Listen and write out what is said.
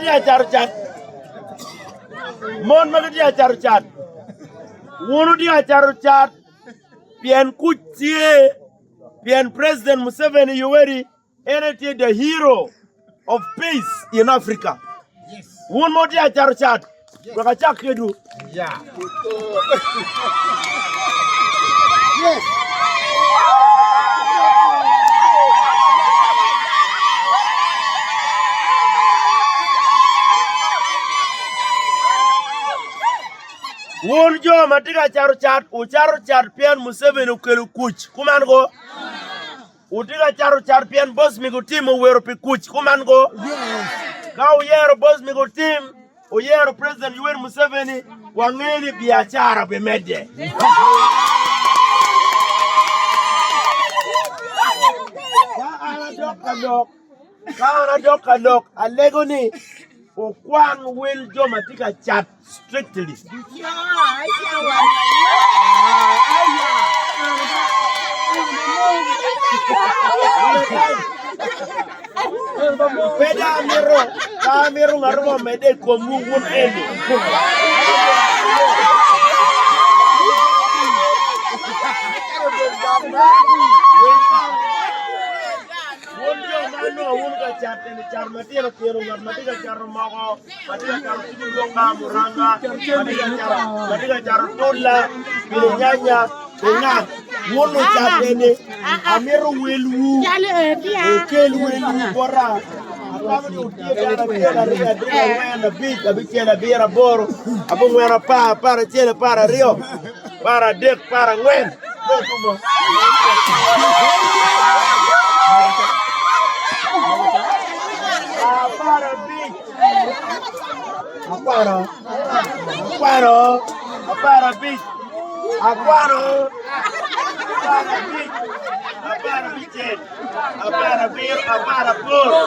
gitye ka cato cat, mon ma gitye ka cato cat, wun wutye ka cato cat pien kuc tye, pien President Museveni Yoweri en aye tye the hero of peace in Africa. Wun ma wutye ka cato cat, wek acak kedwu. Wun jo ma tye ka cato cat, wucato cat pien Museveni okelo kuc kuman ko? Wutye ka cato cat pien Bosmic Otim owero pi kuc kuman ko? Ka wuyero Bosmic Otim, wuyero President Yoweri Museveni, wangeyo ni biacara bimedde. Ka an adok ka lok, ka an adok ka lok, alego ni wukwan wel jo ma tye ka cat strictly. Pe dong amito, pe amito ngat mo omedde i komwu wun eni. Wun jo ma onongo wun ka cat eni cat matino tino, ngat ma tye ka cato moko, ma tye ka cato cukul lwonga, muranga, ma tye ka cato, ma tye ka cato tulla, birinyanya, inga, wun lucat eni, amito welwu, wukel welwu bota. Atamo ni wutye dano acel, aryo, adek, angwen, abic, abicel, abiro, aboro, abongwen, apar, aparacel, apararyo, aparadek, aparangwen. Aparabic, akwano, akwano, aparabic, akwano, aparabic, aparabicel, aparabiro, aparaboro.